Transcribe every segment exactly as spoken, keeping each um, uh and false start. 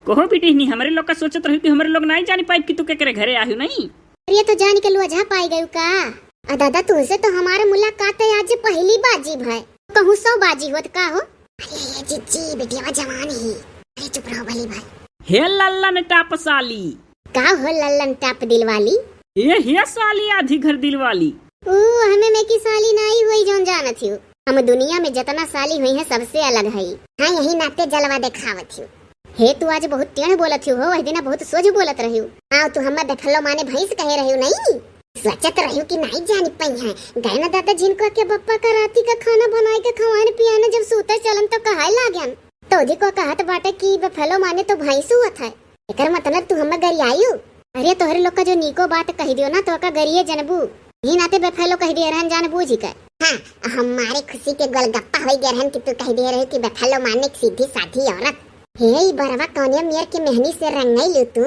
कहो बिटिहनी, हमरे लोग का सोचत रही कि हमरे लोग नाहीं जानी पाइब कि तू केकरे घरे आहिउ नाहीं। अरे, तो जान के लोझा पाई गयू का? आ दादा, तुहसे तो हमार मुलाकात है आज पहली बाजी भय, कहूँ सौ बाजी होत का हो? अरे ये जिज्जी, बिटिया जवान ही। अरे चुप रहो भली भाई। हे लल्लन टाप साली। का हो लल्लन टाप दिलवाली? ए हे साली आधी घर दिलवाली। ऊ हमें में की साली नाई हुई जौन जानत हियो। हम दुनिया में जतना साली हुई है सबसे अलग हई। हाँ, यही नाते जलवा देखावत हियो। हे तू आज बहुत टेढ़ बोलत हियो हो, वह दिना बहुत सोझ बोलत रहियो। हाँ, तू हमें बेफलो माने भैंस कहे रहियो नहीं। सोचत रहियो कि नाई जानी पई है। गए ना दादा जिनको के बप्पा का राती का खाना बनाए के खवान पियाने जब सूते चलन तो कहाए लागन। तो ओदी को कहत बाटे कि बेफलो माने तो भैंस हुअत है। एकर मतलब तू हमें गरियायु? अरे तोहरे लोग का जो नीको बात कह दियो ना तो का गरिए जनबू। ही नाते बेफलो कह दिए रहन जान बूझी के। हाँ, हमारे खुशी के गोलगप्पा होई गए रहन कि तू कह दिए रहे कि बेफलो माने एक सीधी साधी औरत। हे ई बरवा कौने मेर के मेहनी से रंगई लू तू?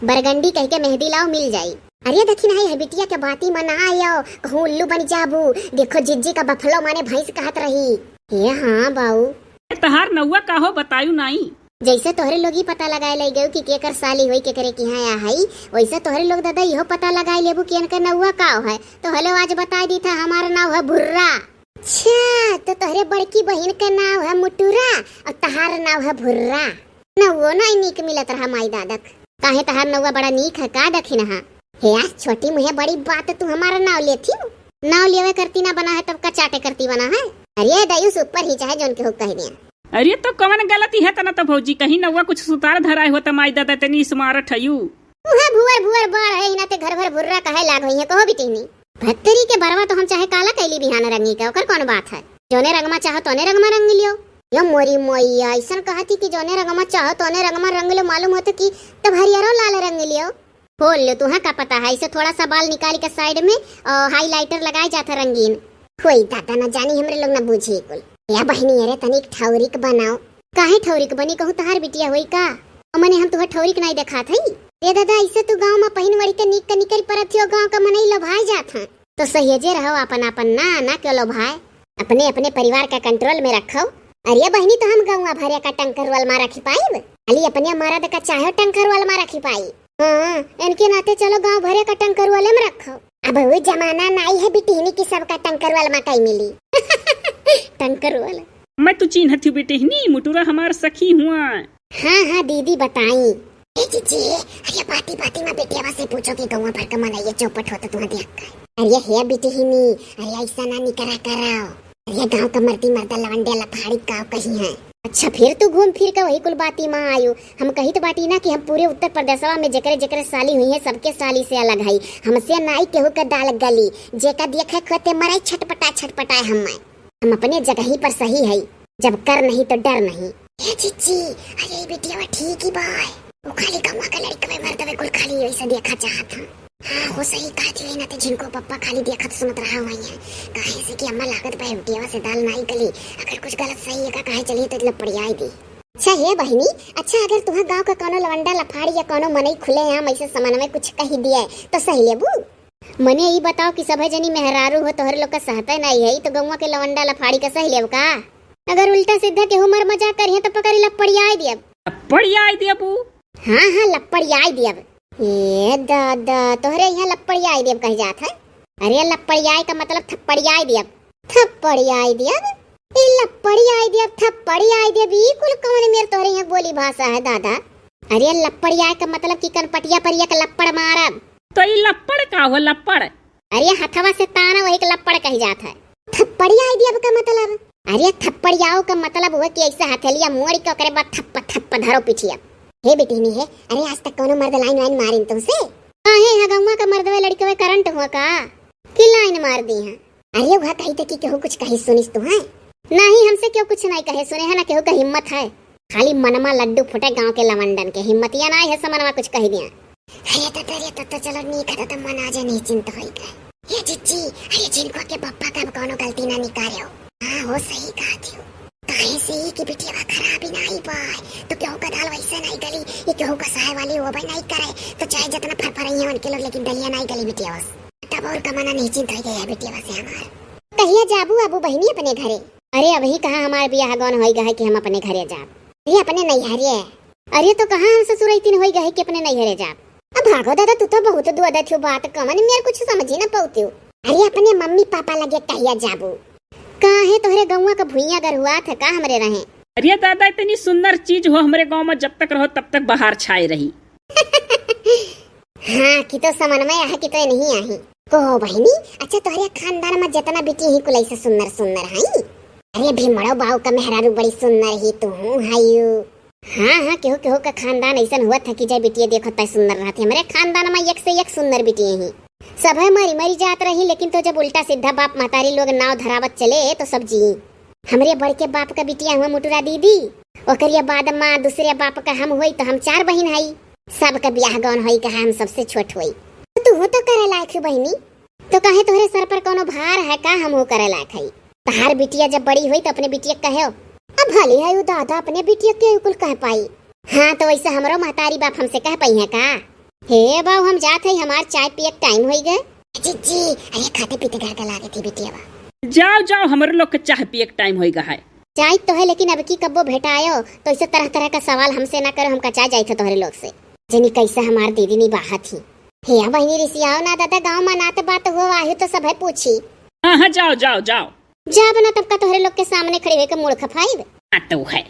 बरगंडी कह के मेहंदी लाओ मिल जाई। अरे देखी ना है बिटिया के बाती में ना आयो, कहूँ उल्लू बन जाबू। देखो जिज्जी का बफलो माने भैंस कहत रही। हे हाँ बाऊ। ए, तहार नौआ का हो बतायु नाई? जैसे तोहरे लोग ही पता लगाए ले गयो कि केकर साली होई केकरे की हाँ या हई, वैसे तोहरे लोग दादा इहो पता लगाए लेबू कि इनका नौआ का है। तो हेलो आज बताए दी था हमारा नाव है भुर्रा। अच्छा, तो तोहरे बड़की बहिन का नाव है मुटुरा और तहार नाव है भुर्रा। नौओ नाई नीक मिलत रहा माई दादक। काहे तहार नौआ बड़ा नीक है का दखिनहा? हे आज छोटी मुहे बड़ी बात तू हमारा नाव लेथिउ। नाव लेवे करती ना बना है तब का चाटे करती बना है? अरे दयुस ऊपर ही चाहे जौन के हो कह दिया। अरे तो कवन गलती है तना तो भौजी कहीं नौआ कुछ सुतार धराए हो त माई दादा तनी स्मार्ट हयू। उहे भुअर भुअर बाढ़ है इना ते घर भर भुर्रा कहे लाग होई है कहो बिटिहनी। भत्तरी के बरवा तो हम चाहे काला कैली बिहान रंगी के ओकर कौन बात है? जौने रंगमा चाहो तौने रंगमा रंग लियो। यो मोरी मोइया ऐसन कहती कि जौने रंगमा चाहो तौने रंगमा रंग लियो, मालूम होतो कि तब हरियरो लाल रंग लियो। खोल लो, तुहा का पता है, इसे थोड़ा सा बाल निकाल के साइड में और हाईलाइटर लगाए जाता रंगीन। कोई दादा ना जानी, हमरे लोग ना बूझी कुल। या बहिनी, अरे तनिक ठौरिक बनाओ। काहे ठौरिक बनी, कहूँ तहार बिटिया होई का? मने हम तुहा ठौरिक नाई देखात हई। ए दादा, ऐसे तू गाँव में पहिन वढ़ी के निक के निकल परत हियो, गाँव का मनई लोभाई जात हैं। तो सहेजे रहो अपन अपन ना, ना क्यों लोभाए। अपने अपने परिवार का कंट्रोल में रखो। अरे बहिनी, तो हम गौवा भरे का टंकर रोल मा रखी पाइब? खाली अपने मरद का चाहे टंकर रोल मा रखी पाई। हाँ, इनके नाते चलो गाँव भरे का टंकर वाले में रखो। अब वो जमाना नाई है बिटिहनी की सबका टंकर वाला मा काई मिली। टंकर वाला। मैं तो चिन्हत हूँ बिटिहनी, मुटुरा हमार सखी हुआ। हाँ, हाँ दीदी बताई। ए जीजी, अरे बाती बाती में बिटिया से पूछो कि गौवा भर का मनई चौपट होता तुम्हारे देख कर। अरे हे बिटिहनी, अरे ऐसा ना निकरा कराओ। अरे गाँव का मर्दी मर्दा लवंडे लफाड़ी का कही है। अच्छा, फिर तू घूम फिर के वही कुल बाती मा आयु। हम कही तो बाटी ना कि हम पूरे उत्तर प्रदेशवा में जेकरे जेकरे साली हुई है, सबके साली से अलग है। हमसे नाई केहू के दाल गली, जेका देखे खोते मराई छटपटा छटपटाए हमें। हम अपने जगह ही पर सही है, जब कर नहीं तो डर नहीं। ए जीजी, अरे बिटिया ठीक ही बा। वो खाली गौवा का लड़कवे मर्दवे कुल खाली ऐसा देखा चाहत हैं। हाँ, हो सही कहत है ना, ते झिनको पप्पा खाली देखत सुनत रहा हुआ है। काहे से कि अम्मा लागत बा बिटियावा से दाल नाई गली। अगर कुछ गलत सही है का काहे चलिए तो लपड़ियाई दी। अच्छा हे बहिनी, अच्छा अगर तुहा गाँव का कोनो लवंडा लफाड़ी या कोनो मनई खुले आम ऐसे समन में कुछ कही दिए तो सही लेबू? मने ई बताओ कि सभे जनी मेहरारू हो, तोहरे लोग का सहते नाई है, तो गौवा के लवंडा लफाड़ी का सही लेब का? अगर उल्टा सीधा केहू मर मजाक करिहे तो पकड़ी लपड़ियाई दियब। लपड़ियाई दियब ऊ? हाँ, हाँ, लपड़ियाई दियब। ए दादा, तोहरे यहाँ लपड़ियाई दियब कह जात है? अरे लपड़ियाई का मतलब थप्पड़ियाई दियब। थप्पड़ियाई दियब? ई लपड़ियाई दियब, थप्पड़ियाई दियब, ई कुल कौन मेर तोहरे यहाँ बोली भाषा है दादा? अरे लपड़ियाई का मतलब कि कनपटिया पर एक लपड़ मारब। तो ई लप्पड़ का हो, लप्पड़? अरे हथवा से ताना वही के लप्पड़ कही जात है। थप्पड़ियाई दियब का मतलब? अरे थप्पड़ियाओ का मतलब हुआ कि ऐसे हथेलिया मोड़ के ओकरे बाद थप्प थप्प धरो पिठिया। हे बेटी नहीं है, अरे आज तक कोनो मर्द लाइन वाइन मारिन तुमसे? काहे है गौवा का मर्दवे लड़कवे करंट हुआ का? कि लाइन मार दी है? अरे वह कही थे कि केहू कुछ कही सुनिस तू है? नहीं, हमसे केहू कुछ नहीं कहे सुने है, ना केहू का हिम्मत है। खाली मनमा लड्डू फुटे गांव के लवंडन के, हिम्मतिया ना है समनवा कुछ कह दिया। अरे तो, अरे तो, तो चलो नीक है, तो, तो मन आज निश्चिंत होई गए। ये जिज्जी, अरे जिनको के पप्पा का अब कोनो गलती ना निकाले हो। हाँ हो, सही कहा थी हो। काहे से ये कि बिटिया खराब ही नहीं पाए, तो केहू का दाल वैसे नहीं गली, ये केहू का सहाय वाली वो भी नहीं करे, तो चाहे जितना फरफरैया उनके लोग, लेकिन दलिया नहीं गली बिटिया बस। तब और कमाना निश्चिंत हो गया है बिटिया से हमार। कहिया जाबू आबू बहिनी अपने घरे? अरे अबही कहाँ हमार बियाह गौन होई गए कि हम अपने घरे जाब। अरे अपने नैहरे। अरे तो कहाँ हम ससुरैतिन होई गए कि अपने नैहरे जाब? अब भागो दादा, तू तो बहुत दुआदत हो बात, कमन मेर कुछ समझी ना पौतियो। अरे अपने मम्मी पापा लगे कहिया जाबू? काहे तोहरे गौवा का भुइया गरुआत है का हमरे रहे? अरे दादा, इतनी सुंदर चीज हो हमरे गाँव में, जब तक रहो तब तक बहार छाए रही। हाँ, कि तो समन में आही कि तो नहीं आही। को हो बहिनी, अच्छा तोहरे खानदान में जितना बिटिया ही कुल ऐसे सुंदर सुंदर हई? अरे भीमड़ो बाऊ का मेहरारू बड़ी सुंदर ही, तू हूँ हयू। हाँ हाँ, केहू केहू का खानदान ऐसन हुआ था कि जय बिटिया देखो तय सुंदर रहती। हमरे खानदान में एक से एक सुंदर बिटिया ही। सभे मरी मरी जात रही, लेकिन तो जब उल्टा सीधा बाप महतारी लोग नाव धरावत चले तो सब जी। हमरे बड़के बाप का बिटिया हुआ मुटुरा दीदी, ओकरिया बाद माँ दूसरे बाप का हम होई तो हम चार बहिन हई। सबका ब्याह गौन होई कहा हम सबसे छोट होई। तो तू हो तो करे लायक हो बहिनी, तो काहे तोहरे सर पर कोनो भार है का हम हो करे लायक हई? तहार बिटिया जब बड़ी होई तो अपने बिटिया कहो। अब भले है उ दादा अपने बिटिया के कुल कह पाई। हाँ तो वैसे हमरो महतारी बाप हमसे कह पाई है का? हे बाऊ हम जात है, हमार चाय पिए के टाइम होई गए। जीजी, अरे खाते पीते घर का लागे थी बिटिया बा। जाओ जाओ, हमरे लोग के चाय पिए के टाइम होई गए है। जाइत तो है, लेकिन अब की कब्बो भेटायो तो ऐसे तरह तरह का सवाल हमसे ना करो, हम कचा जाइत है तोहरे लोग से। जनी कैसे हमार दीदी निबाहत ही। हे बहिनी रिसियाओ ना दादा, गाँव में नात बात हुआ वाहु तो सब है पूछी। हाँ हाँ, जाओ जाओ जाओ। जाब ना तब का तोहरे लोग के सामने खड़ी होके मूड़ खपाइब। हाँ तो है।